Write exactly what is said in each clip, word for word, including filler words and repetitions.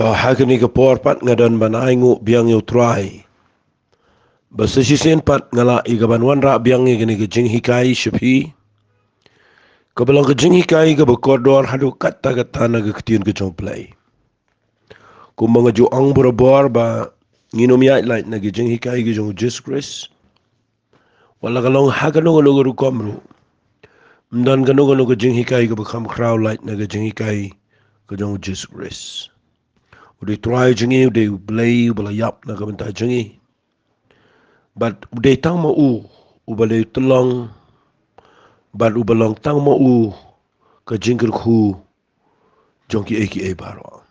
Ha kane ka por pat nga don ban ainguh biang ïa u Trai ba sa shisien pat nga lah ïa ka ban wanrah biang ïa kane ka jinghikai sha phi, kaba long ka jinghikai kaba kordor haduh katta katta na ka ktien ka jong U Blei. Kumba nga ju ong barabor ba ngin ym ïaid lait na ka jinghikai ka jong U Jisu Khrist, wat la ka long ha kano kano ka rukom ruh. Ym don kano kano ka jinghikai kaba kham khraw lait na ka jinghikai ka jong U Jisu Khrist. U dei Trai jong ngi, u dei U Blei uba la ïap na ka bynta jong ngi. Bad u dei tang ma u uba dei u tyllong, bad uba long tang ma u ka jingkyrkhu jong kiei kiei baroh.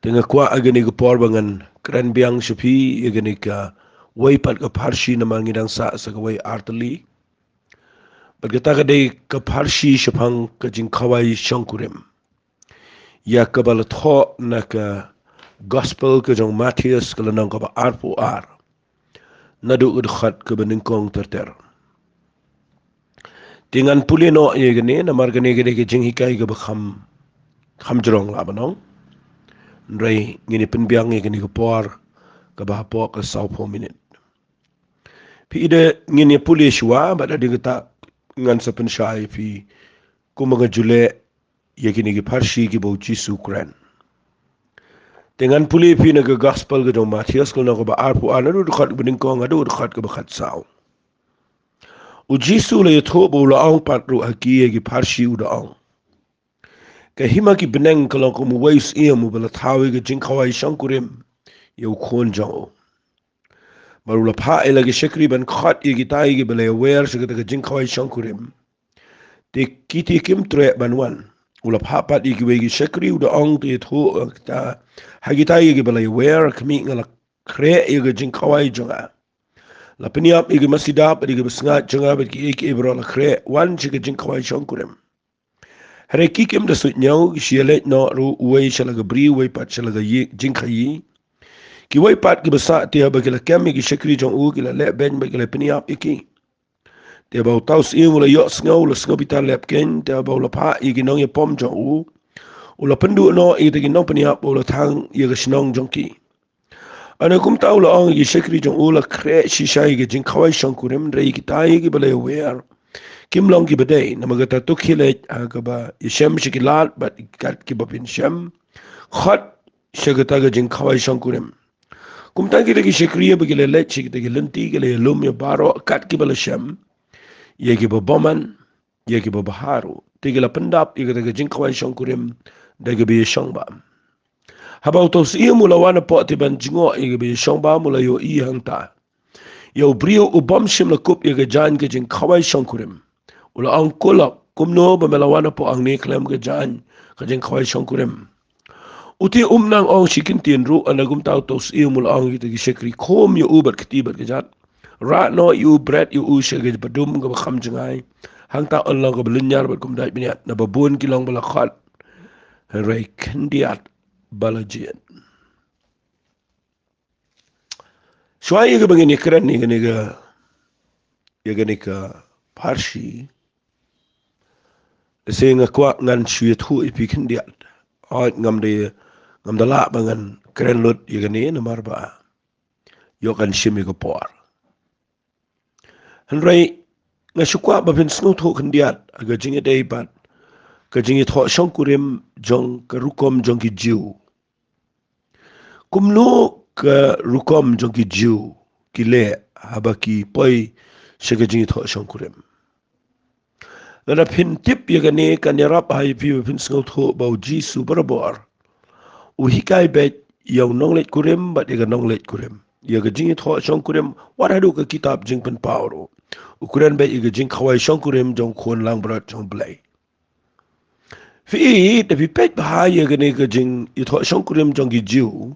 Te nga kwah ha kane ka por ba ngan kren biang sha phi ïa kane kawei pat ka pharshi, namar ngi dang sah sa kawei artylli. Bad kata ka dei ka pharshi shaphang ka jingkhawai shongkurim, ïa kaba la thoh na ka Gospel ka jong u Mathaios, ka lynnong kaba arphew ar, naduh ka dkhot kaba nyngkong ter ter. Te ngan pule noh ïa kane, namar kane ka dei ka jinghikai kaba kham, kham jrong lah ban ong. Hynrei ngin ïa pynbiang ïa kane ka por kaba hapoh ka sawphew minit. Phi i de, ngin ïa pule shuwa, bad hadien kata ngan sa pynshai ïa phi kumba nga ju leh ïa kine ki pharshi kiba U Jisu u kren. Te ngan pule ïa phi na ka Gospel ka jong u Mathaios, ka lynnong kaba arphew ar, naduh dkhot kaba nyngkong haduh dkhot kaba khatsaw. U Jisu u la ïathuh bad u la ong pat ruh ha ki ïa ki pharshi, u da ong: Ka hima ki bneng ka long kum uwei u syiem uba la thaw ïa ka jingkhawai shongkurim ïa u khun jong u. Bad u la phah ïa la ki shakri ban khot ïa kitai kiba la ïawer sha kata ka jingkhawai shongkurim. Te kito kim treh ban wan. U la phah pat ïa kiwei ki shakri, u da ong: To ïathuh ha kita, ha kitai kiba la ïawer, khmih, nga la khreh ïa ka jingkhawai jong nga. La pynïap ïa ki masi dap bad ïa ki basngat jong nga bad kiei kiei baroh la khreh. Wan sha ka jingkhawai shongkurim. Hynrei ki kim da suidñiew, ki shu ïaleit noh ruh, uwei sha la ka bri, uwei pat sha la ka ïi, jingkhaïi. Kiwei pat kiba sah, te haba ki la kem ïa ki shakri jong u, ki la leh beiñ bad ki la pynïap ïa ki. Te haba uta u syiem u la ïohsngew, u la sngewbitar lep keiñ. Te haba u la phah ïa ki nongïapom jong u, u la pynduh noh ïa kita ki nongpynïap bad u la thang ïa ka shnong jong ki. Hynrei kumta u la ong ïa ki shakri jong u: La khreh shisha ïa ka jingkhawai shongkurim, hynrei ïa kitai kiba la ïawer kim long kiba dei. Namar kata to khie leit ha kaba ïashem sha ki lad bad kat kiba phin shem, khot sha kata ka jingkhawai shongkurim. Kumta kita ki shakri haba ki la leit sha kita ki lynti, ki la ïalum ïa baroh kat kiba la shem, ïa kiba bymman, ïa kiba bha ruh. Te ki la pyndap ïa kata ka jingkhawai shongkurim da kaba ïashong bha. Haba uta u syiem u la wan hapoh, te ban jngoh ïa kaba ïashong bha, u la ïohi hangta ïa u briew u bym shym la kup ïa ka jaiñ ka jingkhawai shongkurim. U la ong: Ko lok, kumno ba me la wan hapoh hangne khlem ka jaiñ ka jingkhawai shongkurim? U te um nang ong shi kyntien ruh. Hynrei kumta uta u syiem u la ong ïa kita ki shakri: Khum ïa u bad kti bad kjat. Rah noh ïa u, bret ïa u sha ka badum kaba kham jngai. Hangta un long kaba lynñiar bad kum dait bniat. Naba bun ki long ba la khot, hynrei khyndiat ba la jied. Shuwa ïa kaba ngin ïakren ïa kane ka, ïa kane ka pharshi, lehse nga kwah ngan shu ïathuh ïa phi khyndiat. Hooid, ngam da, ngam da lah ba ngan kren lut ïa kane namar ba ïoh kan shim ïa ka por. Hynrei nga shu kwah ba phin sngewthuh khyndiat ha ka jingïadei bad ka jingïathoh shongkurim jong ka rukom jong ki Jiw. Kumno ka rukom jong ki Jiw ki leh haba ki poi sha ka jingïathoh shongkurim? Lada phin tip ïa kane, kan ïarap ha ïa phi ba phin sngewthuh ba U Jisu barabor u hikai beit ïa u nongleit kurim bad ïa ka nongleit kurim. Ïa ka jingïathoh shongkurim, wat haduh ka kitab Jingpynpaw ruh u kren beit ïa ka jingkhawai shongkurim jong u Khun Langbrot jong U Blei. Phi i, da phi peit bha ïa kane ka jingïathoh shongkurim jong ki Jiw,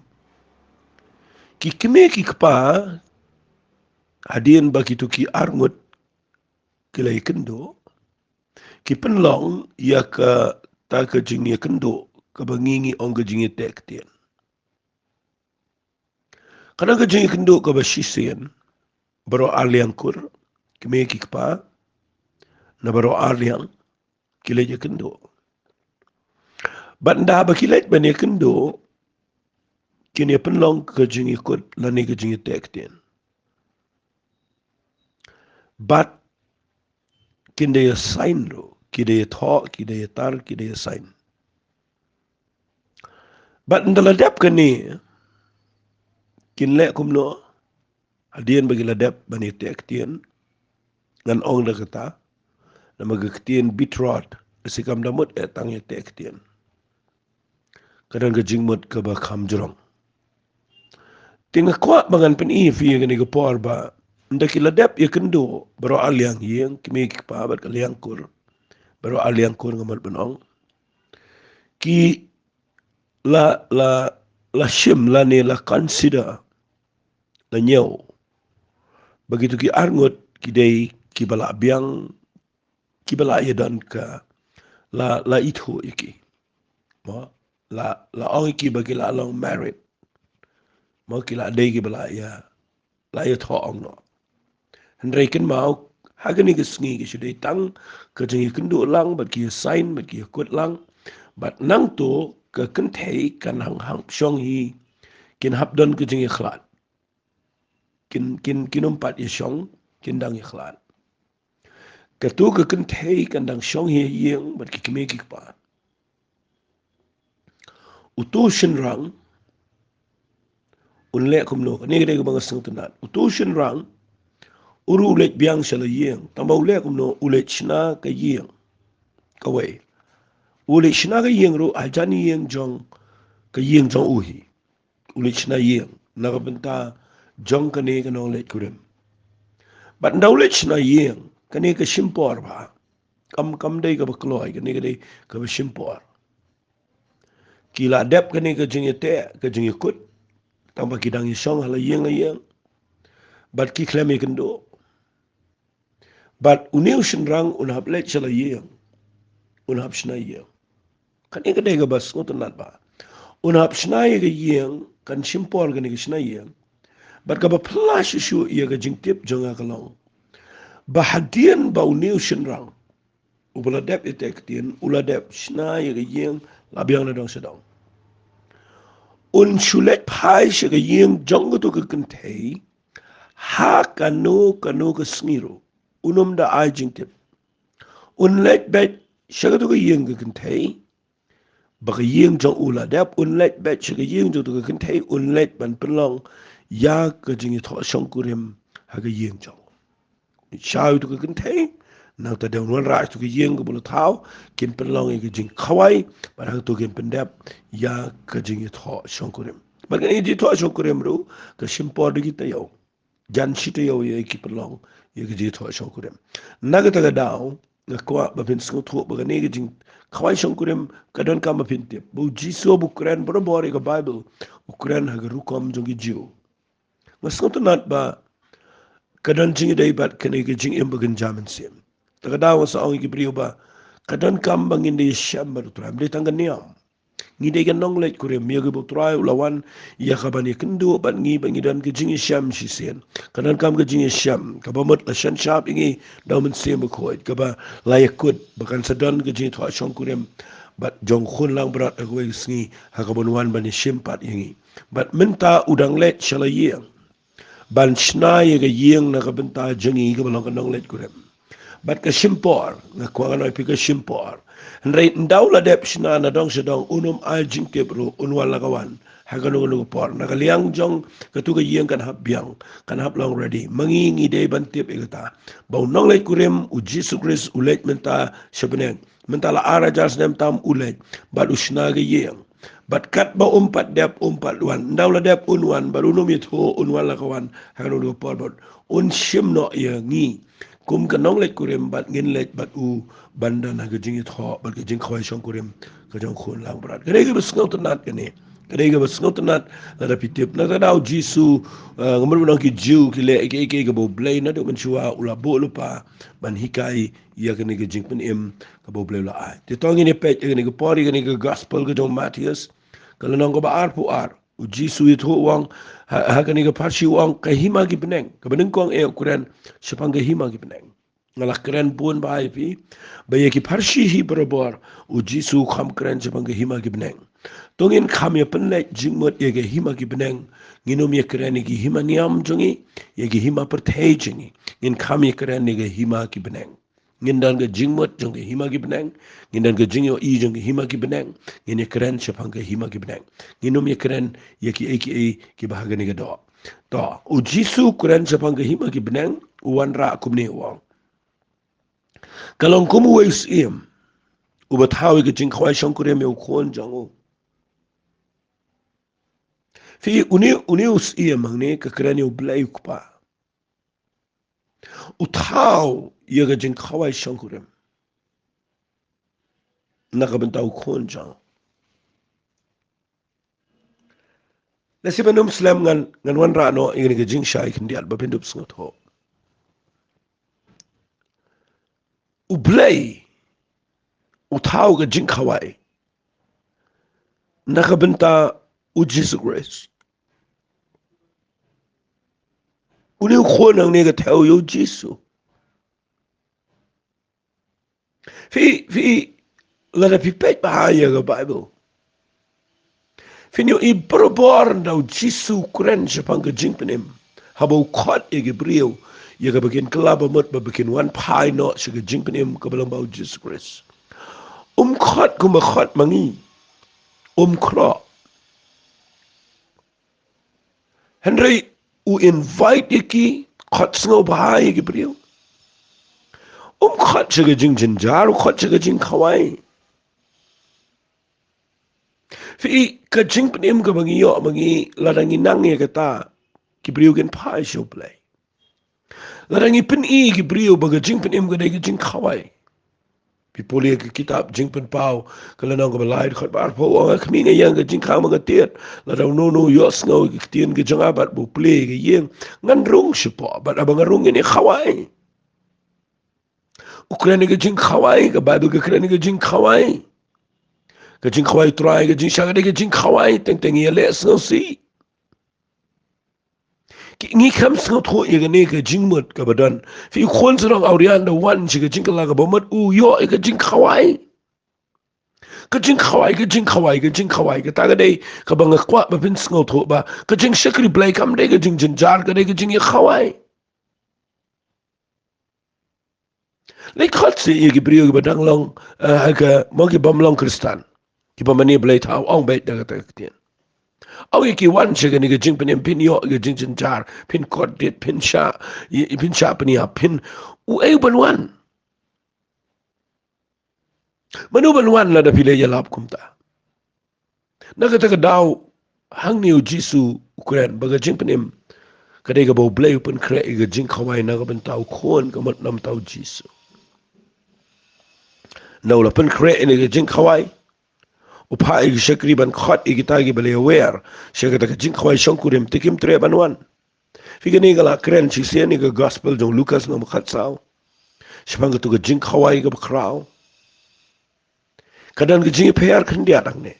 ki kmie ki kpa, hadien ba kito ki arngut ki la ïakynduh, ki pynlong ïa kata ka jingïakynduh kaba ngi, ngi ong ka jingïateh ktien. Kane ka jingïakynduh kaba shisien, baroh arliang kur, kmie ki kpa na baroh arliang ki leit ïakynduh. Bad ynda ba ki leit ban ïakynduh, kin ïa pynlong ka jingïakut lane ka jingïateh ktien. Bad kin da ïa sign ruh, ki da ïa thoh, ki da ïa tar, ki da ïa sign. Bad ynda la dep kane, kin leh kumno? Hadien ba ki la dep ban ïateh ktien, ngan ong da kata, namar ka ktien betrothed, ka shu kam da mut eh tang ïateh ktien. Ka don ka jingmut kaba kham jrong. Te nga kwah ba ngan pyni ïa phi ïa kane ka por ba ynda ki la dep ïakynduh baroh ar liang ïing, ki mei ki kpa bad ka liang kur, baroh ar liang kur nga mut ban ong, ki la, la, la shim lane la consider, la ñiew ba kito ki arngut ki dei kiba la biang, kiba la ïa don ka, la, la ithuh ïa ki. Mo, la, la ong ïa ki ba ki la long married. Mo, ki la dei kiba la ïa, la ïa thoh ong noh. Hynrei kynmaw, ha kane ka sngi ki shu dei tang ka jingïakynduh lang, bad ki ïa sign, bad ki ïakut lang. Bad nangta ka kynthei kan hap, hap shong hi, kin hap don ka jingïakhlad. Kin, kin, kin ym pat ïa shong, kin dang ïakhlad. Kato ka kynthei kan dang shong hi ha ïing bad ki kmie ki kpa. Uto u shynrang un leh kumno, kane ka dei kaba nga sngewtynnat. Uto u shynrang u ruh u leit biang sha la ïing, tangba u leh kumno, u leit shna ka ïing kawei. U leit shna ka ïing ruh hajan ïing jong, ka ïing jong u hi. U leit shna ïing na ka bynta jong kane ka nongleit kurim. Bad ynda u leit shna ïing, kane ka shim por bha. Kam, kam dei kaba kloi, kane ka dei kaba shim por. Ki la dep kane ka jingïateh, ka jingïakut, tangba ki dang ïa shong ha la ïing ha ïing. Bad ki khlem ïakynduh. Bad une u shynrang un hap leit sha la ïing, un hap shna ïing. Kane ka dei kaba sngewtynnat bha. Un hap shna ïa ka ïing, kan shim por kane ka shna ïing. Bad kaba phylla shuh shuh ïa ka jingtip jong nga ka long ba hadien ba une u shynrang uba la dep ïateh ktien, u la dep shna ïa ka ïing, la biang nadong shadong, un shu leit phai sha ka ïing jong kato ka kynthei ha kano kano ka sngi ruh. Un ym da ai jingtip. Un leit beit sha kato ka ïing ka kynthei ba ka ïing jong u la dep, un leit beit sha ka ïing jong kato ka kynthei, un leit ban pynlong ïa ka jingïathoh shongkurim ha ka ïing jong u. Sha kato ka kynthei, nangta dang wanrah sha kato ka ïing kaba la thaw, kin pynlong ïa ka jingkhawai, bad hangto kin pyndep ïa ka jingïathoh shongkurim. Bad kane ka jingïathoh shongkurim ruh ka shim por da ki taïew. Jan shi taïew ïa ki pynlong ïa ka jingïathoh shongkurim. Na kata ka daw, nga kwah ba phin sngewthuh ba kane ka jingkhawai shongkurim ka donkam ba phin tip ba U Jisu haba u kren barabor ïa ka Baibl, u kren ha ka rukom jong ki Jiw. Nga sngewtynnat ba ka don jingïadei bad kane ka jingim ba kynja mynsiem. Ta ka daw nga sa ong ïa ki briew ba ka donkam ba ngin da ïashem bad U Trai, ym dei tang ka niam. Ngi dei ka nongleit kurim ïa kaba U Trai u la wan ïa ka ban ïakynduh bad ngi, bad ngi don ka jingïashem shisien. Ka donkam ka jingïashem kaba mut la shenshap ïa ngi da U Mynsiem Bakhuid, kaba la ïakut ba kan sa don ka jingïathoh shongkurim bad jong U Khun Langbrot ha kawei ka sngi, ha kaban wan ban ïashim pat ïa ngi. Bad mynta u dang leit sha la ïing ban shna ïa ka ïing na ka bynta jong ngi kaba long ka nongleit kurim. Bad ka shim por, nga kwah ngan ong ïa phi ka shim por. Hynrei ynda u la dep shna nadong shadong, un ym ai jingtip ruh un wan la ka wan ha kano kano ka por. Na ka liang jong kato ka ïing kan hap biang, kan hap long ready. Ma ngi ngi dei ban tip ïa kata ba u nongleit kurim, U Jisu Khrist, u leit mynta sha bneng. Mynta la ar hajar snem tam u leit bad u shna ka ïing. Bad katba um pat dep um pat wan, ynda u la dep un wan, bad un ym ïathuh un wan la ka wan ha kano kano ka por, bad un shim noh ïa ngi kum ka nongleit kurim bad ngin leit bad u ban don ha ka jingïathoh bad ka jingkhawai shongkurim ka jong U Khun Langbrot. Ka dei kaba sngewtynnat kane. Ka dei kaba sngewtynnat lada phi tip. Na kata ka daw U Jisu, eh, nga mut ban ong ki Jiw ki leh ïa kaei kaei kaba U Blei naduh mynshuwa u la buh lypa ban hikai ïa kane ka jingpynim kaba U Blei u la ai. Te to ngin ïa peit ïa kane ka por, ïa kane ka gospel ka jong u Mathaios, ka lynnong kaba arphew ar. U Jisu u ïathuh u ong ha, ha kane ka pharshi u ong ka hima ki bneng. Kaba nyngkong eh u kren shaphang ka hima ki bneng. Nga la kren bun bha ïa phi ba ïa ki pharshi hi barabor, u Jisu u kham kren shaphang ka hima ki bneng. To ngin kham ïa pynleit jingmut ïa ka hima ki bneng. Ngin ym ïa kren ïa ki hima niam jong ngi, ïa ki hima pyrthei jong ngi. Ngin kham ïa kren ïa ka hima ki bneng. Ngin don ka jingmut jong ka hima ki bneng. Ngin don ka jingïohi jong ka hima ki bneng. Ngin ïa kren shaphang ka hima ki bneng. Ngin ym ïa kren ïa kiei kiei kiba ha kane ka doh. To, u Jisu u kren shaphang ka hima ki bneng, u wanrah kumne u ong. Ka long kum uwei u syiem uba thaw ïa ka jingkhawai shongkurim ïa u khun jong u. Phi, une, une u syiem hangne ka kren ïa u Blei u Kpa. U thaw ïa ka jingkhawai shongkurim na ka bynta u khun jong u. Lehse ban ym slem ngan, ngan wanrah noh ïa kane ka jingshai khyndiat ba phin dup sngewthuh. U Blei u thaw ka jingkhawai na ka bynta u Jisu Khrist. Une u khun hangne ka thew ïa u Jisu. Phi, phi, lada phi peit bha ïa ka Baibl, phin ïohi barabor ynda u Jisu u kren shaphang ka jingpynim, haba u khot ïa ki briew ïa kaba kin kylla ba mut ba kin wan phai noh sha ka jingpynim kaba long ba u Jisu Khrist. Um khot kumba khot ma ngi. Um khot. Hynrei u invite ïa ki, khot sngewbha ïa ki briew. Um khot sha ka jingjynjar, u khot sha ka jingkhawai. Phi, ka jingpynim kaba ngi ïoh ma ngi, lada ngi nang ïa kata, ki briew kin phai sha u Blei. Lada ngi pyni ïa ki briew ba ka jingpynim ka dei ka jingkhawai. Phi pule ïa ka kitab Jingpynpaw, ka lynnong kaba lai, dkhot ba arphew, u ong, "A khmih, nga ïeng ka jingkhang ba nga tied. Lada uno uno u ïohsngew ïa ka ktien ka jong nga bad ba u plie ïa ka ïing, ngan rung shapoh, bad haba nga rung ngan ïakhawai." U kren ïa ka jingkhawai, ka Baibl ka kren ïa ka jingkhawai. Ka jingkhawai u Trai, ka jingshah ka dei ka jingkhawai, teng teng ïaleh sngewsih. Ki, ngi kham sngewthuh ïa kane ka jingmut kaba don. Phi, u khun shnong awria ynda u wan sha ka jingkylla kaba mut u ïoh ïa ka jingkhawai. Ka jingkhawai, ka jingkhawai, ka jingkhawai, kata ka dei kaba nga kwah ba phin sngewthuh ba ka jingshakri Blei kam dei ka jingjynjar, ka dei ka jingïakhawai. Leit khot seh ïa ki briew kiba dang long, eh, ha ka, mo, ki bym long Khristan, kiba mane Blei thaw, ong beit da kata ka ktien. Ong ïa ki, wan sha kane ka jingpynim, phin ïoh ïa ka jingjynjar, phin kordit, phin shah, ïa, phin shah pynïap, phin, uei u ban wan? Mano u ban wan lada phi leit ïalap kumta? Na kata ka daw, hangne u Jisu u kren ba ka jingpynim ka dei kaba u Blei u pynkhreh ïa ka jingkhawai na ka bynta u khun, ka mut na ka bynta u Jisu. Ynda u la pynkhreh ïa ka jingkhawai, u phah ïa ki shakri ban khot ïa kita kiba la ïawer sha kata ka jingkhawai shongkurim, te kim treh ban wan. Phi, kane nga la kren shisien ïa ka gospel jong u Lukas lynnong ba khatsaw, shaphang kato ka jingkhawai kaba khraw. Ka don ka jingïapher khyndiat hangne.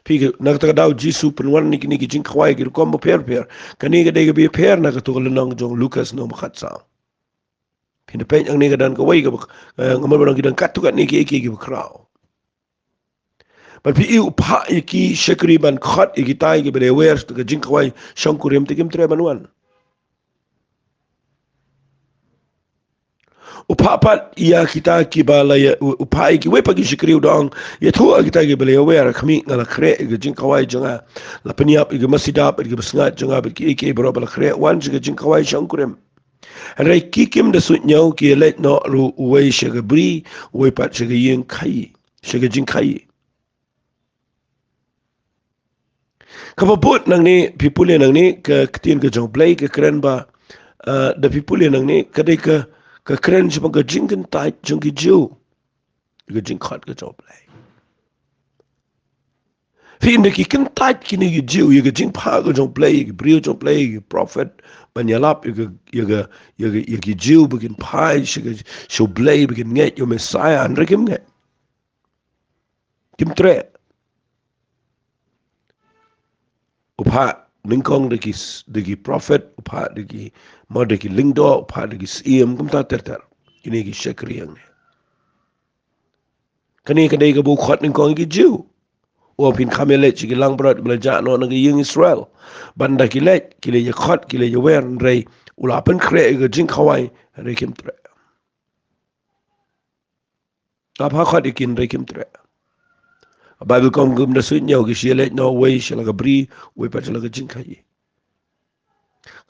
Phi, na kata ka daw u Jisu u pynwan ïa kine ki jingkhawai ki rukom bapher bapher. Kane ka dei kaba ïapher na kato ka lynnong jong u Lukas lynnong ba khatsaw. Phin da peit hangne ka don kawei kaba, eh, nga mut ba don, ki don katto katne kiei kiei kiba khraw. Bad phi i, u phah ïa ki shakri ban khot ïa kita kiba la ïawer sha ka jingkhawai shongkurim, te kim treh ban wan. U phah pat ïa kita kiba la ïa, u, u phah ïa kiwei pat ki shakri, u da ong, ïathuh ïa kita kiba la ïawer, khmih, nga la khreh ïa ka jingkhawai jong nga, la pynïap ïa ki masi dap, ïa ki basngat jong nga bad kiei kiei baroh ba la khreh, wan sha ka jingkhawai shongkurim. Hynrei ki kim da suidñiew, ki ïaleit noh ruh, uwei sha ka bri, uwei pat sha ka ïing khaïi, sha ka jingkhaïi. Kaba bud nangne, phi pule nangne, ka ktien ka jong u Blei ka kren ba, eh, da phi pule nangne, ka dei ka, ka kren shaphang ka jingkyntait jong ki Jiw, ka jingkhot ka jong u Blei. Phi, ynda ki kyntait kine ki Jiw ïa ka jingphah ka jong u Blei, ïa ki briew jong u Blei, ïa ki prophet, ban ïalap ïa ka, ïa ka, ïa ka, ïa ki Jiw ba kin phai sha ka, sha u Blei, ba kin ngeit ïa u Messiah, hynrei kim ngeit. Kim treh. U phah nyngkong da ki s-, da ki prophet, u phah da ki, mo, da ki lyngdoh, u phah da ki syiem, kumta ter ter. Kine ki shakri hangne. Kane ka dei kaba u khot nyngkong ïa ki Jiw. U ong phin kham ïaleit sha ki langbrot ba la jah noh na ka ïing Israel. Bad ynda ki leit, ki leit ïakhot, ki leit ïawer, hynrei u la pynkhreh ïa ka jingkhawai, hynrei kim treh. Nga phah khot ïa ki hynrei kim treh. Baibl ka ong kim da suidñiew, ki shu ïaleit noh, uwei sha la ka bri, uwei pat sha la ka jingkhaïi.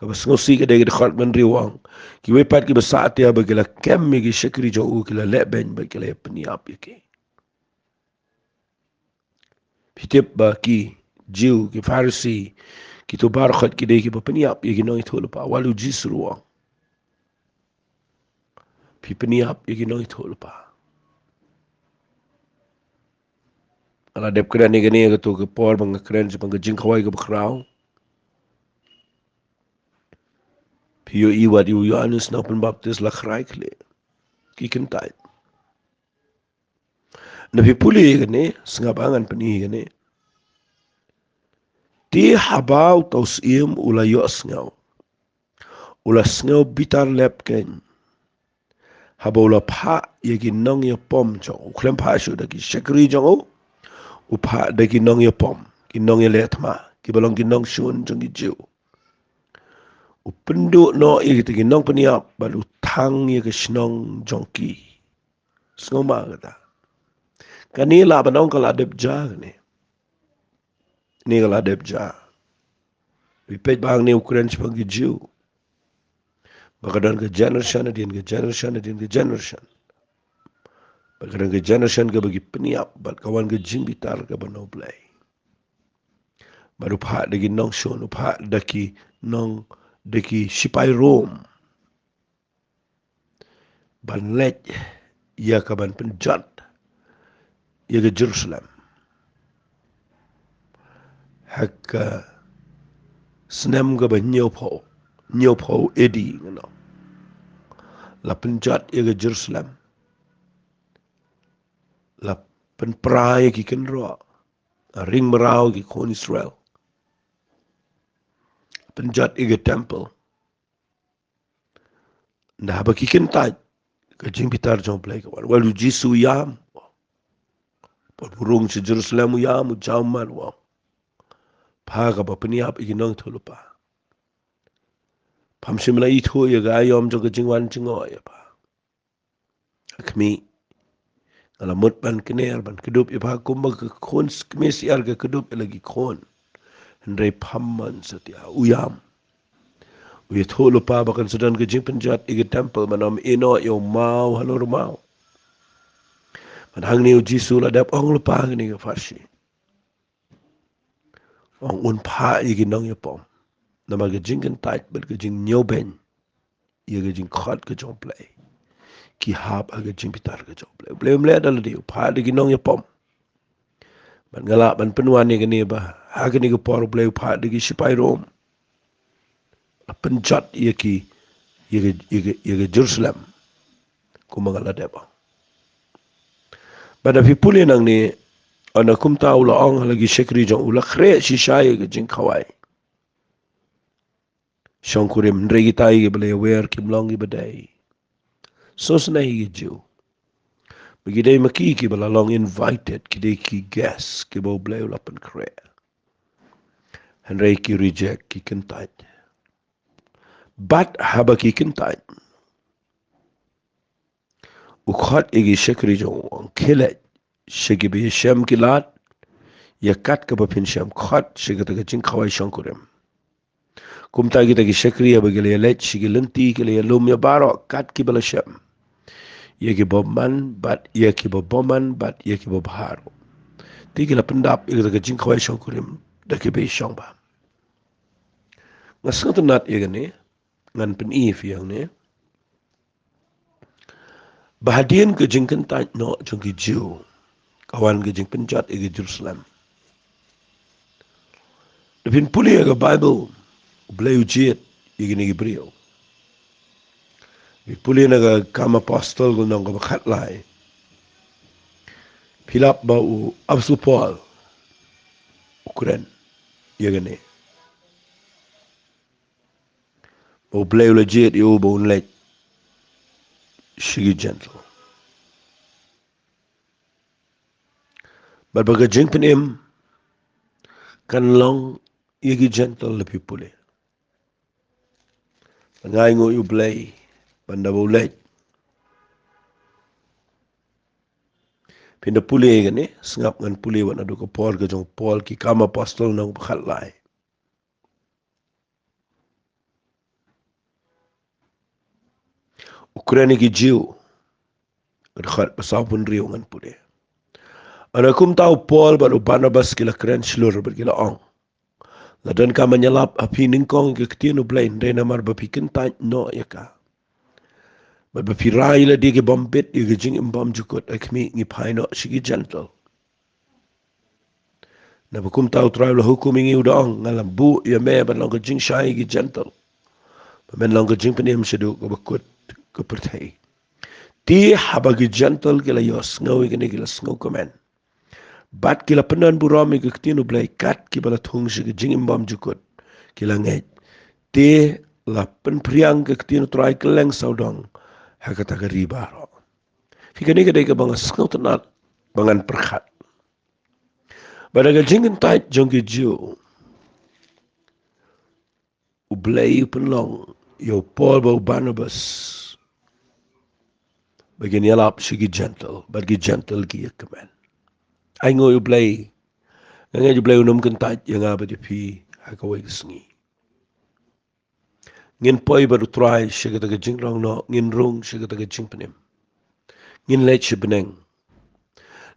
Kaba sngewsih ka dei ka dkhot bynriew u ong, kiwei pat kiba satia ba ki la kem ïa ki shakri jong u, ki la lehbeiñ bad ki la ïapynïap ïa ki. Phi tip ba ki Jiw, ki Pharisi, kito baroh ki dei kiba pynïap ïa ki nongïathuhlypa. Wat la u Jisu ruh u ong, phi pynïap ïa ki nongïathuhlypa. Nga la dep kren ïa kane ha kato ka por ba nga kren shaphang ka jingkhawai kaba khraw. Phi ïohi wat ïa u Ïoannis Nongpynbaptis la khrai khlieh. Ki kyntait. Nda phi pule ïa kane, sngap, ngan pyni ïa kane. Te haba uta u syiem u la ïohsngew, u la sngew bitar lep keiñ. Haba u la phah ïa ki nongïapom jong u, u khlem phah shuh da ki shakri jong u, u phah da ki nongïapom, ki nongïaleh thma, kiba long ki nongshun jong ki Jiw. U pynduh noh ïa kita ki nongpynïap bad u thang ïa ka shnong jong ki. Sngewma kata. Kane lah ban ong ka la dep jia kane. Kane ka la dep jia. Phi peit ba hangne u kren shaphang ki Jiw. Ba ka don ka generation hadien ka generation hadien ka generation. Ba ka don ka generation kaba ki pynïap bad ka wan ka jingbitar kaba na U Blei. Bad u phah da ki nongshun, u phah da ki nong, da ki shipai Rom. Ban leit ïa ka ban pynjot ïa ka Jerusalem. Ha ka snem kaba hynñiewphew, hynñiewphew A D ngan ong. La pynjot ïa ka Jerusalem. La pynpra ïa ki kynroh. Ring mraw ki khun Israel. Pynjot ïa ka temple. Nda haba ki kyntait, ka jingbitar jong U Blei ka wan. Wat la u Jisu u ïam. Pat u rung sha Jerusalem u ïam, u jaw ummat u ong, pha kaba pynïap ïa ki nongïathuhlypa. Pham shym la ithuh ïa ka aïom jong ka jingwan jngoh ïa pha. A khmih, nga la mut ban kner, ban kdup ïa pha kumba ka khun kmie syiar ka kdup ïa la ki khun. Hynrei pham mon satia, u ïam. U ïathuhlypa ba kan sa don ka jingpynjot ïa ka temple, ban ym ïehnoh ïa u maw halor u maw. Bad hangne u Jisu la dep ong lypa kane ka pharshi. Ong un phah ïa ki nongïapom. Namar ka jingkyntait bad ka jingñiewbeiñ ïa ka jingkhot ka jong U Blei, ki hap ha ka jingbitar ka jong U Blei. U Blei um leh da lade, u phah da ki nongïapom. Bad nga lah ban pynwan ïa kane ba ha kane ka por U Blei u phah da ki shipai Rom. La pynjot ïa ki, ïa ka, ïa ka, ïa ka Jerusalem. Kumba nga la dep ong. Bad da phi pule nangne, ynda kumta u la ong ha la ki shakri jong u, la khreh shisha ïa ka jingkhawai shongkurim, hynrei kita ïa kiba la ïawer kim long kiba dei. Sngewsynei ïa ki Jiw. Ba ki dei ma ki kiba la long invited, ki dei ki guest kiba U Blei u la pynkhreh. Hynrei ki reject, ki kyntait. Bad haba ki kyntait, u khot ïa ki shakri jong u, u ong, khie leit sha kiba ïashem ki lad, ïa kat kaba phin shem, khot sha kata ka jingkhawai shongkurim. Kumta kita ki shakri haba ki la ïaleit sha ki lynti, ki la ïalum ïa baroh kat kiba la shem, ïa kiba man bad ïa kiba bymman bad ïa kiba bha ruh. Te ki la pyndap ïa kata ka jingkhawai shongkurim da kiba ïashong bha. Nga sngewtynnat ïa kane, ngan pyni ïa phi hangne. Ba hadien ka jingkyntait noh jong ki Jiw, ka wan ka jingpynjot ïa ka Jerusalem. Da phin pule ïa ka Baibl, U Blei u jied ïa kine ki briew. Phi pule na ka Kam Apostol ka lynnong kaba khatlai, phi lap ba u Apostol Paul u kren ïa kane. Ba U Blei u la jied ïa u ba un leit sha ki Gentile. Bad ba ka jingpynim kan long ïa ki Gentile, la phi pule. Nga ainguh ïa U Blei ban da ba u leit. Phin da pule ïa kane, sngap, ngan pule wat naduh ka por ka jong u Paul, Ki Kam Apostol lynnong ba khatlai. U kren ïa ki Jiw. Ka dkhot ba sawphew hynriew, ngan pule. Hynrei kumta u Paul bad u Barnabas ki la kren shlur bad ki la ong, la donkam ban ïalap ha phi nyngkong ïa ka ktien U Blei, hynrei namar ba phi kyntait noh ïa ka, bad ba phi rai lade ki bym bit ïa ka jingim bymjukut, ha khmih, ngi phai noh sha ki Gentile. Naba kumta U Trai u la hukum ïa ngi, u da ong, nga la buh ïa me ban long ka jingshai ïa ki Gentile, ba men long ka jingpynim shaduh kaba kut ka pyrthei. Te haba ki Gentile ki la ïohsngew ïa kane, ki la sngewkmen, bad ki la pyndon burom ïa ka ktien U Blei, kat kiba la thung sha ka jingim bymjukut, ki la ngeit. Te la pynphriang ka ktien U Trai kylleng sawdong ha kata ka ri baroh. Phi, kane ka dei kaba nga sngewtynnat ba ngan pyrkhat. Ba da ka jingkyntait jong ki Jiw, U Blei u pynlong ïa u Paul bad u Barnabas ba kin ïalap sha ki Gentile, bad ki Gentile ki ïa kmen. Ainguh ïa U Blei. Nga ngeit U Blei un ym kyntait ïa nga bad ïa phi ha kawei ka sngi. Ngin poi bad U Trai sha kata ka jinglong noh, ngin rung sha kata ka jingpynim. Ngin leit sha bneng.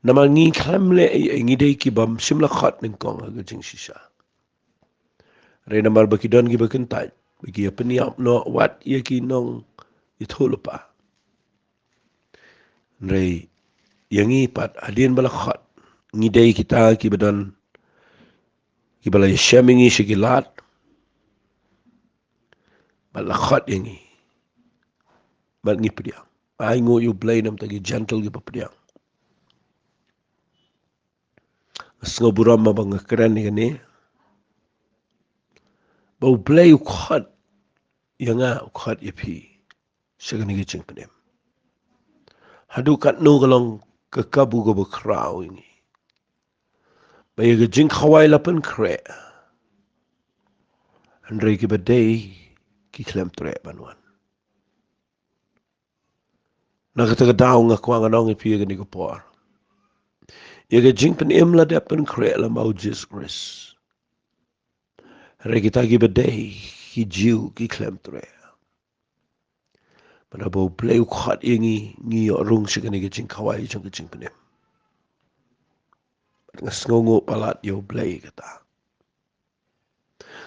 Namar ngi khlem leh ei ei, ngi dei kiba shim la khot nyngkong ha ka jingshisha. Hynrei namar ba ki don kiba kyntait, ba ki ïa pynïap noh wat ïa ki nongïathuhlypa. Hynrei ïa ngi pat, hadien ba la khot, ngi dei kita kiba don, kiba la ïashem ïa ngi sha ki lad, bad la khot ïa ngi, bad ngi pdiang. Ainguh ïa U Blei namar ki Gentile kiba pdiang. Nga sngewburom ba nga kren ïa kane, ba U Blei u khot ïa nga, u khot ïa phi sha kane ka jingpynim. Haduh katno ka long ka kabu kaba khraw ïa ngi, ba ïa ka jingkhawai la pynkhreh, hynrei kiba dei ki khlem treh ban wan. Na kata ka daw nga kwah ngan ong ïa phi ïa kane ka por, ïa ka jingpynim la dep pynkhreh lem bad U Jisu Khrist. Hynrei kita kiba dei ki Jiw ki khlem treh. Bad haba U Blei u khot ïa ngi, ngi ïoh rung sha kane ka jingkhawai jong ka jingpynim. Bad nga sngewnguh palat ïa U Blei kata.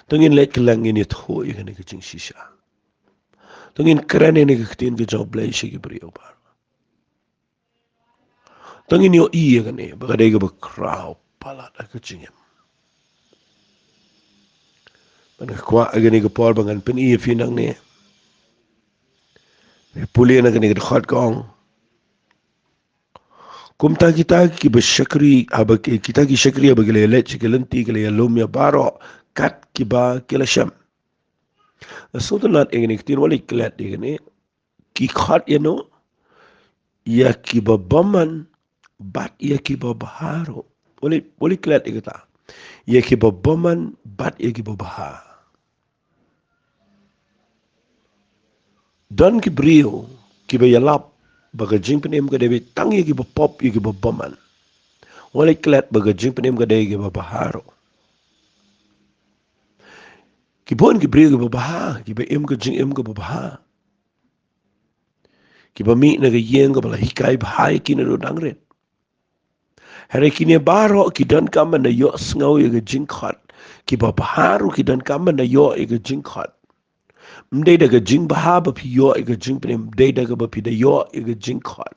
To ngin leit kylleng, ngin ïathuh ïa kane ka jingshisha. To ngin kren ïa kane ka ktien ka jong U Blei sha ki briew baroh. To ngin ïohi ïa kane ba ka dei kaba khraw palat ha ka jingim. Bad nga kwah ha kane ka por ba ngan pyni ïa phi nangne. Pule na kane ka dkhot, ka ong, kumta kita kiba shakri, haba ki, kita ki shakri haba ki la ïaleit sha ki lynti ki la ïalum ïa baroh kat kiba ki la shem. Nga sngewtynnat ïa kane ka ktien, wat leit klet ïa kane. Ki khot ïano? Ïa kiba bymman bad ïa kiba bha ruh. Wat leit, wat leit klet ïa kata. Ïa kiba bymman bad ïa kiba bha. Don ki briew kiba ïalap ba ka jingpynim ka dei beit tang ïa kiba pop, ïa kiba bymman. Wat leit klet ba ka jingpynim ka dei ïa kiba bha ruh. Ki bun ki briew kiba bha, kiba im ka jingim kaba bha, kiba mih na ka ïing kaba la hikai bha ïa ki naduh dang rit. Hynrei kine baroh ki donkam ban da ïohsngew ïa ka jingkhot. Kiba bha ruh ki donkam ban da ïoh ïa ka jingkhot. Ym dei da ka jingbha ba phi ïoh ïa ka jingpynim, dei da kaba phi da ïoh ïa ka jingkhot.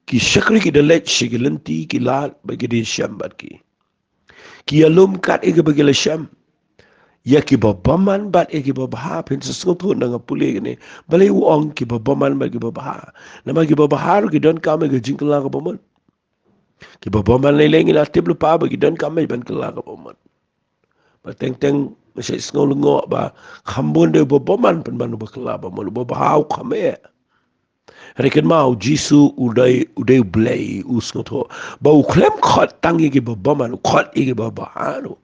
Ki shakri ki da leit sha ki lynti ki lad bad ki da shem bad ki. Ki ïalum kat ïa kiba ki la shem. Ïa kiba bymman bad ïa kiba bha, phin sa sngewthuh na nga pule kane. Balei u ong kiba bymman bad kiba bha? Namar kiba bha ruh ki donkam ïa ka jingkylla kaba mut. Kiba bymman lei lei ngi la tip lypa ba ki donkam ïa ban kylla kaba mut. Ba teng teng Nga shait sngew lyngngoh ba kham bun de uba bymman pynban uba kylla, ba mon uba bha u kham eh. Hynrei kynmaw, u Jisu u dei, u dei u Blei, u sngewthuh ba u khlem khot tang ïa kiba bymman, u khot ïa kiba bha ruh.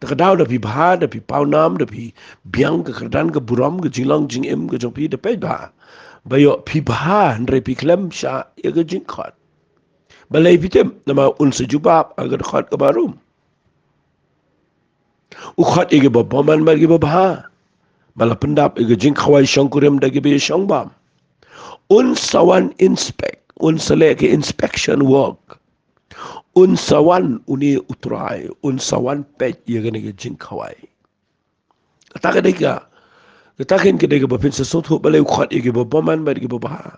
Te ka daw da phi bha, da phi pawnam, da phi biang ka kyrdan ka burom, ka jinglong jingim ka jong phi, da peit bha ba ïoh phi bha, hynrei phi khlem shah ïa ka jingkhot. Balei phi tip? Namar un sa jubab ha ka dkhot kaba rum. U khot ïa kiba bymman bad kiba bha, ba la pyndap ïa ka jingkhawai shongkurim da kiba ïashong bam. Un sa wan inspect, un sa leh ka inspection work. Un sa wan, une u Trai, un sa wan peit ïa kane ka jingkhawai. Kata ka dei ka, kata ka dei kaba phin sa sngewthuh balei u khot ïa kiba bymman bad kiba bha.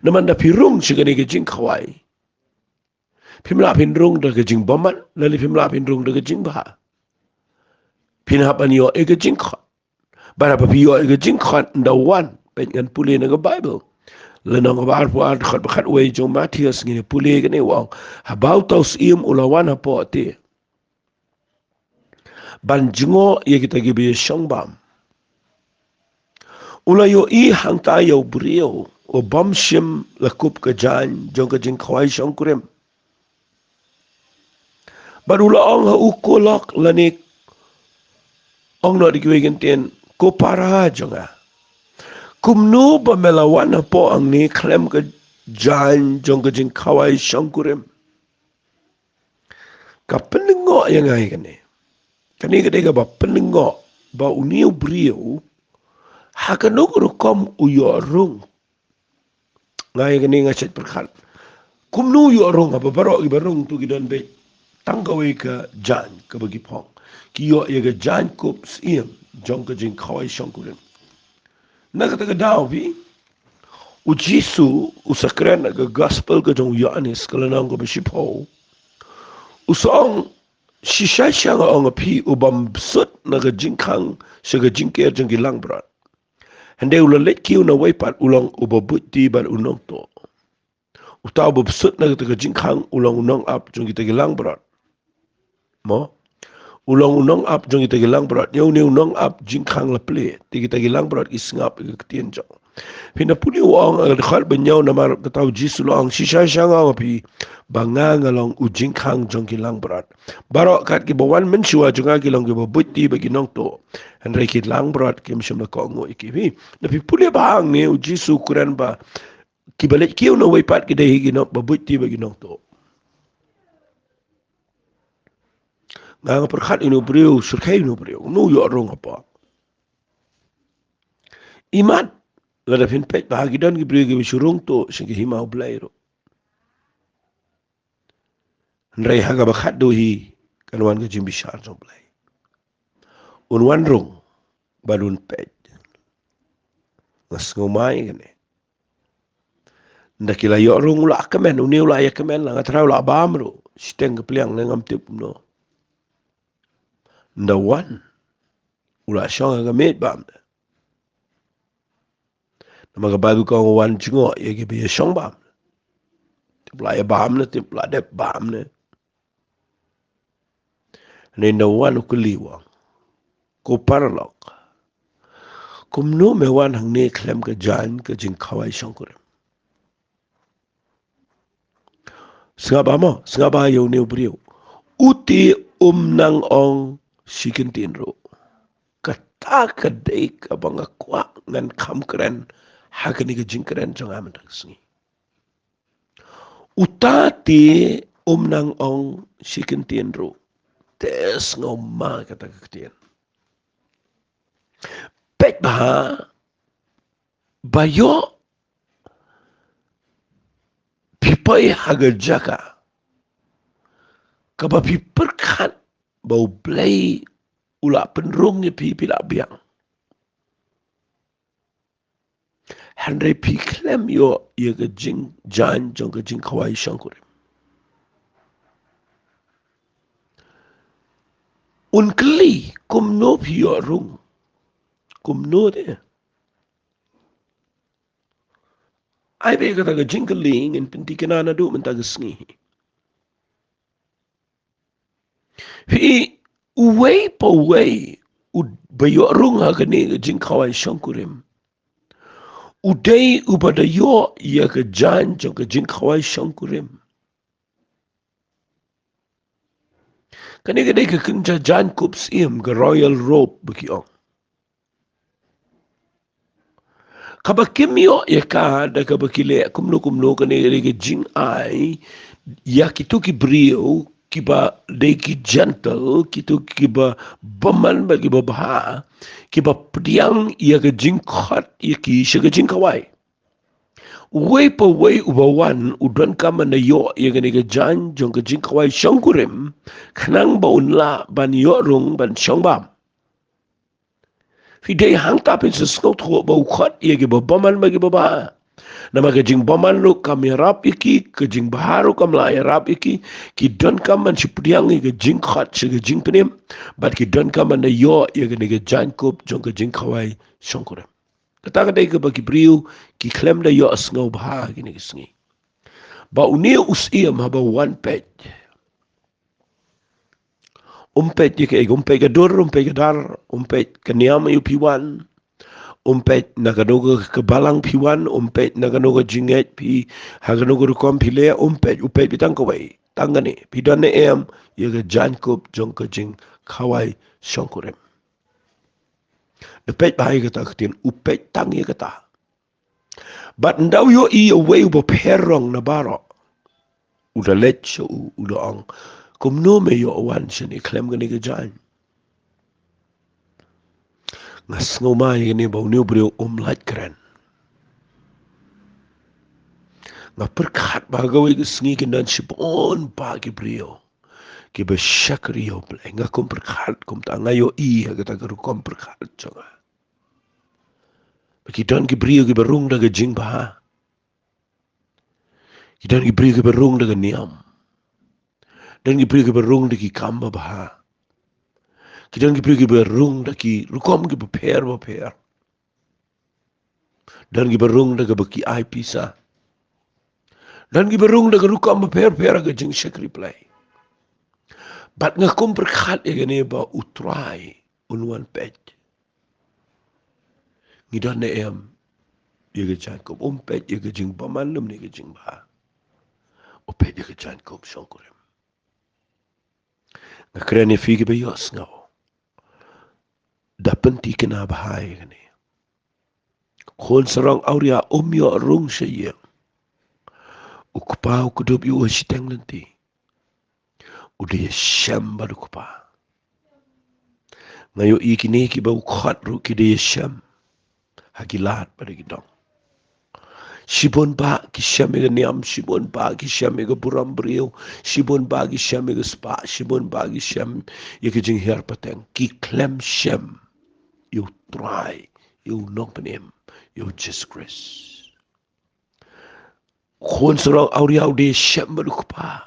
Namar da phi rung sha kane ka jingkhawai, phim lah phin rung da ka jingbymman, lane phim lah phin rung da ka jingbha. Phin hap ban ïoh ïa ka jingkhot. Bad haba phi ïoh ïa ka jingkhot, ynda wan, peit ngan pule na ka Baibl. Lynnong kaba arphew ar, dkhot ba khatwei jong u Mathaios ngin ïa pule kane, u ong: Haba uta u Syiem u la wan hapoh te ban jngoh ïa kita kiba ïashong bam, u la ïohi hangta ïa u briew uba bym shim la kup ka jaiñ jong ka jingkhawai shongkurim. Bad u la ong ha u: Ko lok, lane ong noh da kiwei ki ktien, ko para jong nga, kumno ba me la wan hapoh hangne khlem ka jaiñ jong ka jingkhawai shongkurim? Ka pynlyngngoh ïa nga ïa kane. Kane ka dei kaba pynlyngngoh ba une u briew ha kano ka rukom u ïoh rung. Nga ïa kane nga shait pyrkhat, kumno u ïoh rung, haba baroh kiba rung to ki don beit tang kawei ka jaiñ kaba ki phong. Ki ïoh ïa ka jaiñ kup syiem jong ka jingkhawai shongkurim. Na kata ka daw phi, u Jisu u sa kren ha ka Gospel ka jong u Ïoannis, ka lynnong kaba shiphew, u sa ong: Shisha shisha nga ong ha phi, u bym bsut na ka jingkhang sha ka jingker jong ki langbrot, hynrei u la leit kiew na wei pat, u long uba buit ti bad u nongtuh. Uta uba bsut na kata ka jingkhang u long u nongap jong kita ki langbrot. Mo? U long u nongap jong kita ki langbrot. Ïa une u nongap jingkhang la plie, te kita ki langbrot ki sngap ïa ka ktien jong. Phin da pule, u ong ha ka dkhot ba hynñiew: Namar kata u Jisu u la ong: Shisha shisha nga ong ha phi, ba nga nga long u jingkhang jong ki langbrot. Baroh kat kiba wan mynshuwa jong nga ki long kiba buit ti bad ki nongtuh, hynrei ki langbrot kim shym la kohnguh ïa ki. Phi, da phi pule bha hangne, u Jisu u kren ba kiba leit kiew na wei pat ki dei hi ki nong, ba buit ti bad ki nongtuh. Nga nga pyrkhat, une u briew, syrkhei une u briew, kumno u ïoh rung hapoh? Imat, lada phin peit bha, ki don ki briew kiba shu rung tuh sha ka hima u Blei ruh. Hynrei ha kaba khatduh hi kan wan ka jingbishar jong u Blei. Un wan rung bad un peit. Nga sngew mai kane. Ynda ki la ïoh rung, u la kmen, une u la ïa kmen la, nga tharai u la bam ruh shiteng ka pliang ne ngam tip kumno. Ynda wan, u la shong ha ka miej bam ne. Namar ka Baibl ka ong, u wan jngoh ïa kiba ïashong bam. Tip la ïa bam ne, tip la dep bam ne. Hynrei ynda wan u kylli, u ong: Ko paralok, kumno me wan hangne khlem ka jaiñ ka jingkhawai shongkurim? Sngap bha mo, sngap bha ïa une u briew. U te um nang ong shi kyntien ruh. Kata ka dei kaba nga kwah ngan kham kren ha kane ka jingkren jong nga mynta ka sngi. Uta te um nang ong shi kyntien ruh. Te sngewma kata ka ktien. Peit bha ba ïoh phi poi ha ka jaka kaba phi pyrkhat ba u Blei u la pynrung ïa phi, phi la biang. Hynrei phi khlem ïoh ïa ka jingjaiñ jong ka jingkhawai shongkurim. Un kylli, kumno phi ïoh rung? Kumno de? Ai ba kata ka jingkylli ngin pyntikna naduh mynta ka sngi. Phi, Uwei pa uwei uba ïoh rung ha kane ka jingkhawai shongkurim, u dei uba da ïoh ïa ka jaiñ jong ka jingkhawai shongkurim. Kane ka dei ka kynja jaiñkup syiem, ka royal robe ba ki ong. Kaba kim ïoh ïa ka da kaba ki leh kumno kumno. Kane ka dei ka jingai ïa kito ki briew kiba dei ki Gentile, kito kiba bymman bad kiba bha, kiba pdiang ïa ka jingkhot ïa ki sha ka jingkhawai. Uwei pa uwei uba wan u donkam ban da ïoh ïa kane ka jaiñ jong ka jingkhawai shongkurim, khnang ba un lah ban ïoh rung ban shong bam. Phi dei hangta phin sa sngewthuh ba u khot ïa kiba bymman bad kiba bha. Namar ka jingbymman ruh kam ïarap ïa ki, ka jingbha ruh kam lah ïarap ïa ki. Ki donkam ban shu pdiang ïa ka jingkhot sha ka jingpynim, bad ki donkam ban da ïoh ïa kane ka jaiñkup jong ka jingkhawai shongkurim. Kata ka dei kaba ki briew ki khlem da ïohsngew bha kine ki sngi. Ba une u syiem haba wan peit, um peit ïa kaei? Um peit ka dur, um peit ka dar, um peit ka niam aïu phi wan, um peit na kano ka, ka balang phi wan, um peit na kano ka jingngeit phi, ha kano ka rukom phi leh, um peit, u peit phi tang kawei, tang kane, phi don ne em ïa ka jaiñkup jong ka jingkhawai shongkurim. Da peit bha ïa kata ka ktien, u peit tang ïa kata. Bad ynda u ïohi ïa uwei uba pher rong na baroh, u da leit sha u, u da ong, kumno me ïoh wan shane khlem kane ka jaiñ? Nga sngewma ïa kane ba une u briew um lait kren. Nga pyrkhat ba ha kawei ka sngi kin don shibun bah ki briew kiba shakri ïa U Blei. Nga kum pyrkhat kumta, nga ïohi ha kata ka rukom pyrkhat jong nga. Ba ki don ki briew kiba rung da ka jingbha. Ki don ki briew kiba rung da ka niam. Don ki briew kiba rung da ki kam babha. Ki don ki briew kiba rung da ki rukom kiba pher bapher. Don kiba rung da kaba ki ai pisa. Don kiba rung da ka rukom bapher bapher ka jingshakri Blei. Bad nga kum pyrkhat ïa kane ba U Trai un wan peit. Ngi don ne em ïa ka jaiñkup? Um peit ïa ka jingbymman lymne ka jingbha. U peit ïa ka jaiñkup shongkurim. Nga kren ïa phi kiba ïohsngew. Da pynthikna bha ïa kane. Khun sarong awria um ïoh rung sha ïing. U kpa u kdup ïa u ha shiteng lynti. U dei ïashem bad u kpa. Nga ïohi kine kiba u khot ruh ki dei ïashem ha ki lad bad ha ki dong. Shibun bah ki shem ïa ka niam, shibun bah ki shem ïa ka burom briew, shibun bah ki shem ïa ka spah, shibun bah ki shem ïa ka jinghiar pateng. Ki khlem shem ïa U Trai, ïa U Nongpynim, ïa U Jisu Khrist. Khun sarong awria u dei ïashem bad u kpa.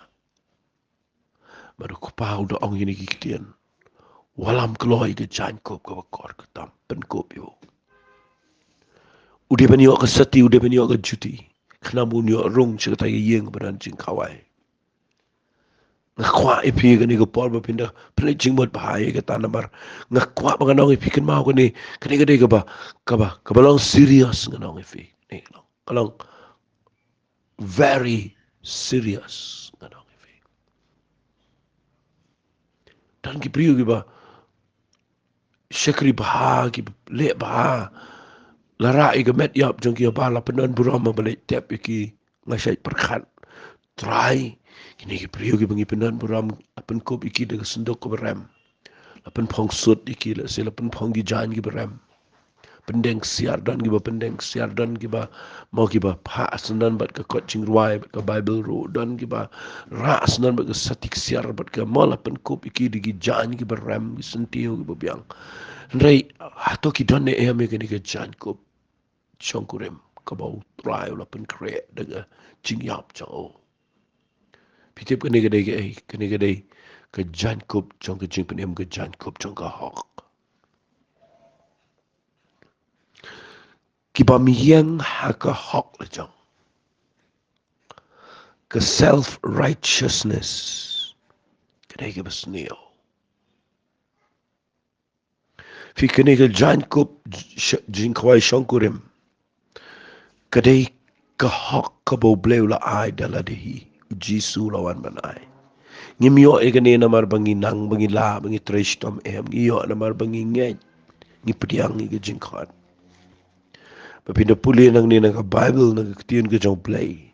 Bad u kpa u da ong ïa kine ki ktien. Wallam kloi ka jaiñkup kaba kor, kata, pynkup ïa u. U dei ban ïoh ka sati, u dei ban ïoh ka juti. Khnang ba un ïoh rung sha kata ka ïing ba don jingkhawai. Nga kwah ïa phi kane ka por ba phin da pynleit jingmut bha ïa kata namar nga kwah ba ngan ong ïa phi kynmaw kane, kane ka dei kaba, kaba, kaba long serious ngan ong ïa phi. Kane ka long, ka long very serious ngan ong ïa phi. Don ki briew kiba shakri bha, kiba leh bha, la rah ïa ka met ïap jong ki, haba la pyndon burom ba leit tep ïa ki. Nga shait pyrkhat, Trai, kine ki briew kiba ngi pyndon burom, la pynkup ïa ki da ka synduk kaba rem. La pynphong sut ïa ki, lehse la pynphong ki jaiñ kiba rem. Pyndeng ksiar, don kiba pyndeng ksiar, don kiba, mo, kiba phah syndon bad ka kot jingrwai, bad ka Baibl ruh, don kiba rah syndon bad ka sati ksiar, bad ka, mo, la pynkup ïa ki da ki jaiñ kiba rem, ki syntiew kiba biang. Hynrei hato ki don ne em ïa kane ka jaiñkup shongkurim kaba U Trai u la pynkhreh da ka jingïap jong u? Phi tip kane ka dei kaei? Kane ka dei ka jaiñkup jong ka jingpynim, ka jaiñkup jong ka hok. Kiba ïeng ha ka hok la jong. Ka self righteousness ka dei kaba sniew. Phi, kane ka jaiñkup j-, jingkhawai shongkurim ka dei ka hok kaba U Blei u la ai da lade hi, U Jisu u la wan ban ai. Ngim ïoh ïa kane namar ba ngi nang, ba ngi lah, ba ngi trei shitom, em, ngi ïoh namar ba ngi ngeit, ngi pdiang ïa ka jingkhot. Ba phin da pule nangne na ka Baibl, na ka ktien ka jong U Blei,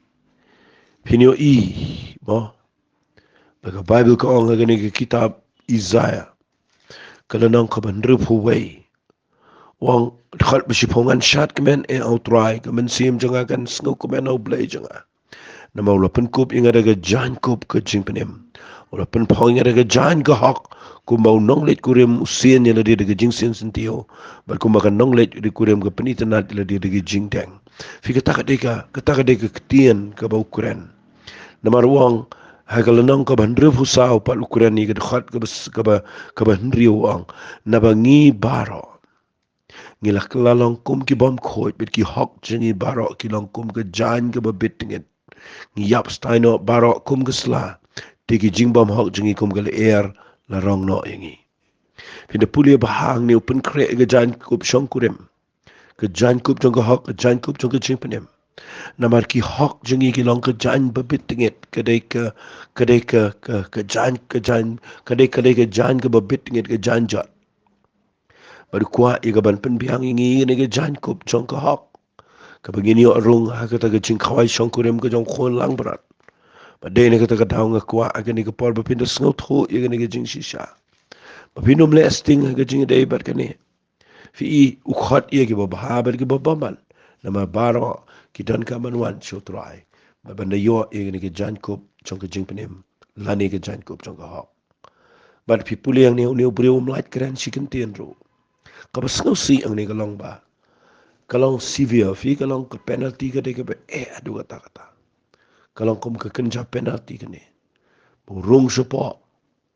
phin ïohi, mo, ba ka Baibl ka ong ha kane ka kitab Isaiah, ka lynnong kaba hynriewphew wei, u ong, dkhot ba shiphew: Ngan shad kmen, E U Trai, ka mynsiem jong nga kan sngewkmen ha U Blei jong nga, namar u la pynkup ïa nga da ka jaiñkup ka jingpynim. U la pynpaw ïa nga da ka jaiñ ka hok, kumba u nongleit kurim u sien ïa lade da ka jingsien syntiew, bad kumba ka nongleit kurim ka pynitynnad ïa lade da ka jingdeng. Phi, kata ka dei ka, kata ka dei ka ktien kaba u kren. Namar u ong, ha ka lynnong kaba hynriewphew saw pat u kren ïa ka dkhot kaba s-, kaba, kaba hynriew, u ong, naba ngi baroh ngi la kylla long kum ki bymkhuid, bad ki hok jong ngi baroh ki long kum ka jaiñ kaba bit tngit. Ngi ïap stai noh baroh kum ka sla, te ki jingbymhok jong ngi kum ka lyer la rong noh ïa ngi. Phin da pule ba hangne u pynkhreh ïa ka jaiñkup shongkurim, ka jaiñkup jong ka hok, ka jaiñkup jong ka jingpynim. Namar ki hok jong ngi ki long ka jaiñ ba bit tngit, ka dei ka, ka dei ka, ka, ka jaiñ, ka jaiñ, ka dei, ka dei ka jaiñ kaba bit tngit, ka jaiñ jot. Bad u kwah ïa ka ban pynbiang ïa ngi ïa kane ka jaiñkup jong ka hok, kaba ngin ïoh rung ha kata ka jingkhawai shongkurim ka jong u Khun Langbrot. Bad dei na kata ka daw nga kwah ha kane ka por ba phin da sngewthuh ïa kane ka jingshisha, ba phin ym leh sting ha ka jingïadei bad kane. Phi, u khot ïa kiba bha bad kiba bymman, namar baroh ki donkam ban wan sha U Trai, bad ban da ïoh ïa kane ka jaiñkup jong ka jingpynim, lane ka jaiñkup jong ka hok. Bad phi pule hangne, une u briew um lait kren shi kyntien ruh. Kaba sngewsih hangne ka long ba, ka long severe, phi, ka long ka penalty ka dei kaba eh haduh katta katta. Ka long kum ka kynja penalty kane. Ba u rung shapoh,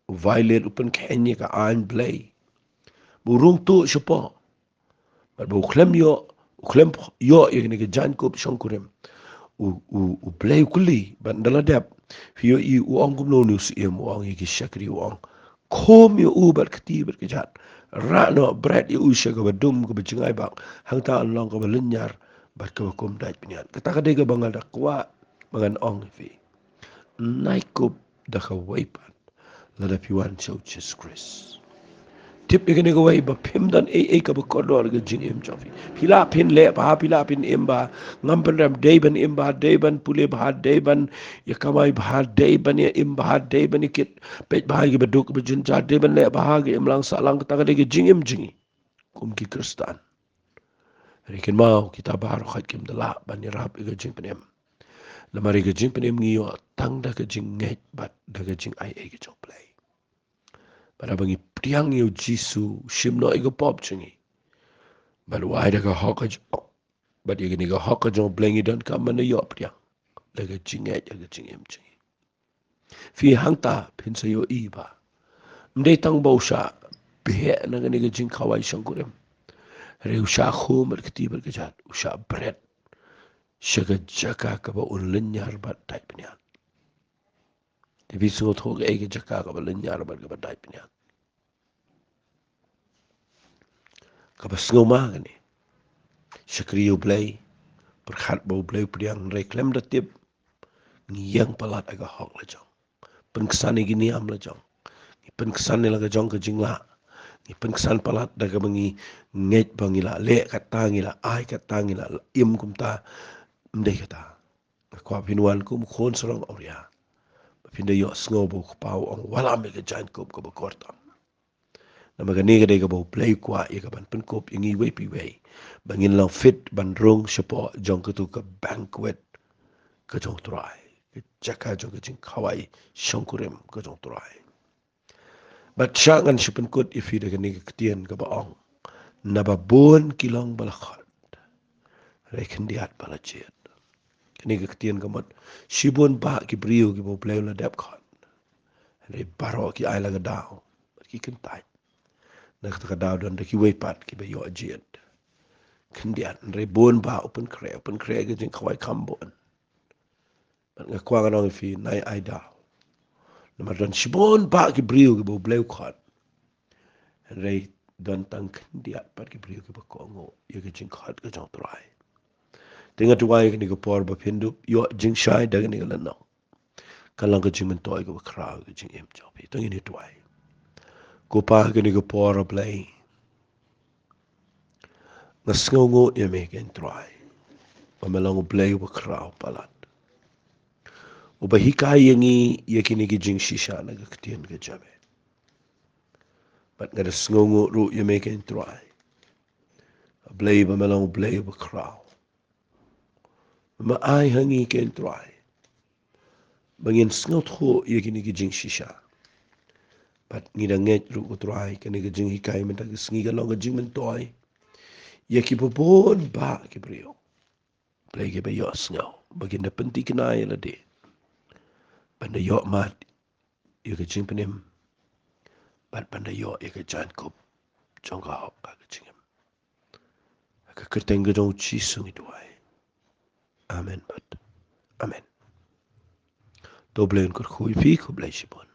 u violate, u pynkheiñ ïa ka aiñ Blei. Ba u rung tuh shapoh, bad ba u khlem ïoh, u khlem ïoh ïa kane ka jaiñkup shongkurim. U, u, U Blei u kylli, bad ynda la dep, phi ïohi u ong kumno une u syiem, u ong ïa ki shakri, u ong, khum ïa u bad kti bad kjat. Rah noh bret ïa u sha kaba dum, kaba jngai bak, hangta un long kaba lynñiar bad kaba kum dait bniat. Kata ka dei kaba nga da kwah ba ngan ong ïa phi. Nai kup da kawei pat, lada phi wan sha U Jisu Khrist. Tip ïa kane kawei, ba phim don ei ei kaba kordor ha ka jingim jong phi. Phi lah phin leh bha, phi lah phin im bha. Ngam pynrem, dei ban im bha, dei ban pule bha, dei ban ïa kamai bha, dei ban ïa im bha, dei ban ïa kit peit bha ïa kiba duk kiba jynjar, dei ban leh bha ha ka imlang sahlang, kata ka dei ka jingim jong ngi kum ki Khristan. Hynrei kynmaw, kita baroh khoit kim da lah ban ïarap ïa ka jingpynim. Namar ïa ka jingpynim ngi ïoh tang da ka jingngeit bad da ka jingai ei ka jong U Blei. Bad haba ngi pdiang ïa U Jisu, u shim noh ïa ka pop jong ngi, bad u ai da ka hok ka jong, bad ïa kane ka hok ka jong U Blei ngi donkam ban da ïoh pdiang da ka jingngeit ha ka jingim jong ngi. Phi, hangta phin sa ïohi ba ym dei tang ba u shah beh na kane ka jingkhawai shongkurim, hynrei u shah khum bad kti bad kjat, u shah bret sha ka jaka kaba un lynñiar bad dait bniat. Te phi sngewthuh kaei ka jaka kaba lynñiar bad kaba dait bniat? Kaba sngewma kane. Shakri ïa U Blei, pyrkhat ba U Blei u pdiang, hynrei khlem da tip, ngi ïeng palat ha ka hok la jong. Pynksan ïa ki niam la jong. Ngi pynksan ïa la ka jong ka jinglah. Ngi pynksan palat da kaba ngi ngeit ba ngi la leh kata, ngi la ai kata, ngi la im kumta. Ym dei kata. Nga kwah phin wan kum u khun sarong awria, ba phin da ïohsngew ba u Kpa u ong, wallam ïa ka jaiñkup kaba kordor. Namar kane ka dei kaba U Blei u kwah ïa ka ban pynkup ïa ngi iwei pa iwei, ba ngin long fit ban rung shapoh jong katu ka banquet ka jong U Trai, ka jaka jong ka jingkhawai shongkurim ka jong U Trai. Bad shah ngan shu pynkut ïa phi da kane ka ktien kaba ong, naba bun ki long ba la khot, hynrei khyndiat ba la jied. Kane ka ktien ka mut, shibun bah ki briew kiba U Blei u la dep khot, hynrei baroh ki ai la ka daw bad ki kyntait. Na kata ka daw don da kiwei pat kiba ïoh jied. Khyndiat, hynrei bun bah u pynkhreh, u pynkhreh ka jingkhawai kham bun. Bad nga kwah ngan ong ïa phi, nai ai daw. Namar don shibun bah ki briew kiba U Blei u khot, hynrei don tang khyndiat pat ki briew kiba kohnguh ïa ka jingkhot ka jong U Trai. Te nga duwai kane ka por ba phin dup ïoh jingshai da kane ka lynnong, kan long ka jingmyntoi kaba khraw ka jingim jong phi. To ngin ïa duwai. Ko Pa, kane ka por, A Blei, nga sngewnguh ïa me, ko Trai, ba me long U Blei uba khraw palat, uba hikai ïa ngi ïa kine ki jingshisha na ka ktien ka jong me. Bad nga da sngewnguh ruh ïa me, ko Trai, A Blei, ba me long U Blei uba khraw, ba me ai ha ngi, ko Trai, ba ngin sngewthuh ïa kine ki jingshisha. Bad ngi da ngeit ruh, ko Trai, kane ka jinghikai mynta ka sngi kan long ka jingmyntoi ïa kiba bun bah ki briew, Blei, kiba ïohsngew ba kin da pynthikna ïa lade, ban da ïoh mad ïa ka jingpynim, bad ban da ïoh ïa ka jaiñkup jong ka hok ka jingim. Ha ka kyrteng ka jong U Jisu ngi duwai. Amen bad amen. To U Blei un kyrkhu ïa phi, khublei shibun.